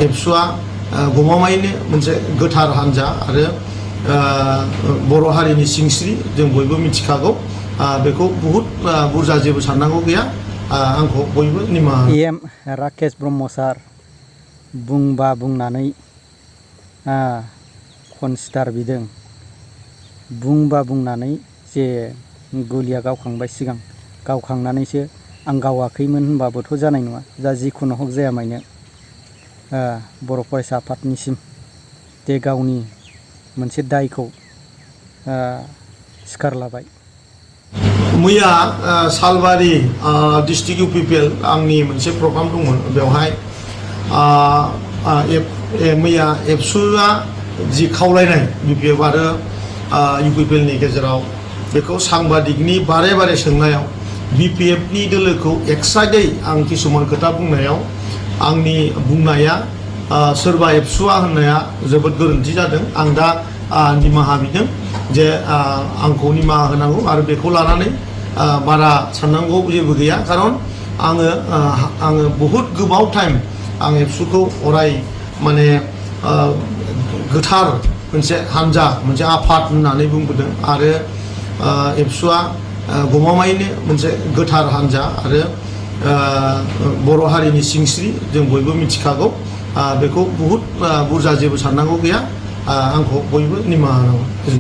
एबसुआ गमामायैनो मोनसे गोथार हान्जा आरो बर' हारिनि सिंस्रि जों बयबो मिथिखागौ बेखौ बहुत बुरजा जेबो साननांगौ गैया आंखौ बयबो निमाहा एम राकेश ब्रह्म सार बुंबा बुंनानै कनसिडार बिदों बुंबा बुंनानै जे गुलिया गावखांबाय सिगां गावखांनानैसो आं गावाखैमोन होनबाबोथ' जानाय नङा दा जिखुनु हक जाया मायनो बर' फरायसा आफादनिसिम जे गावनि मोनसे दायखौ स्वीकार लाबाय। मैया सालबारि डिस्ट्रिक्ट इउपिपिएल आंनि मोनसे प्रग्राम दंमोन बेवहाय मैया एबसुआ जि खावलायनाय बिपिएफ आरो इउपिपिएलनि गेजेराव बेखौ सांबादिकनि बारे बारे सोंनायाव बिपिएफनि दोलोखौ एक्साइटै आं किसुमान खोथा बुंनायाव आंनि बुंनाया सोरबा एबसुआ होननाया जोबोद गोरोन्थि जादों आं दा निमाहा बिदों जे आंखौ निमाहा होनांगौ आरो बेखौ लानानै बारा साननांगौ जेबो गैया खारन आङो बहुत गोबाव टाइम आं एबसुखौ अराय माने गोथार मोनसे हान्जा मोनसे आफाद होननानै बुंबोदों आरो एबसुआ गमामायैनो मोनसे गोथार हान्जा आरो बर' हारिनि सिंस्रि जों बयबो मिथिखागौ बेखौ बहुत बुरजा जेबो साननांगौ गैया आंखौ बयबो निमाहा होनांगौ।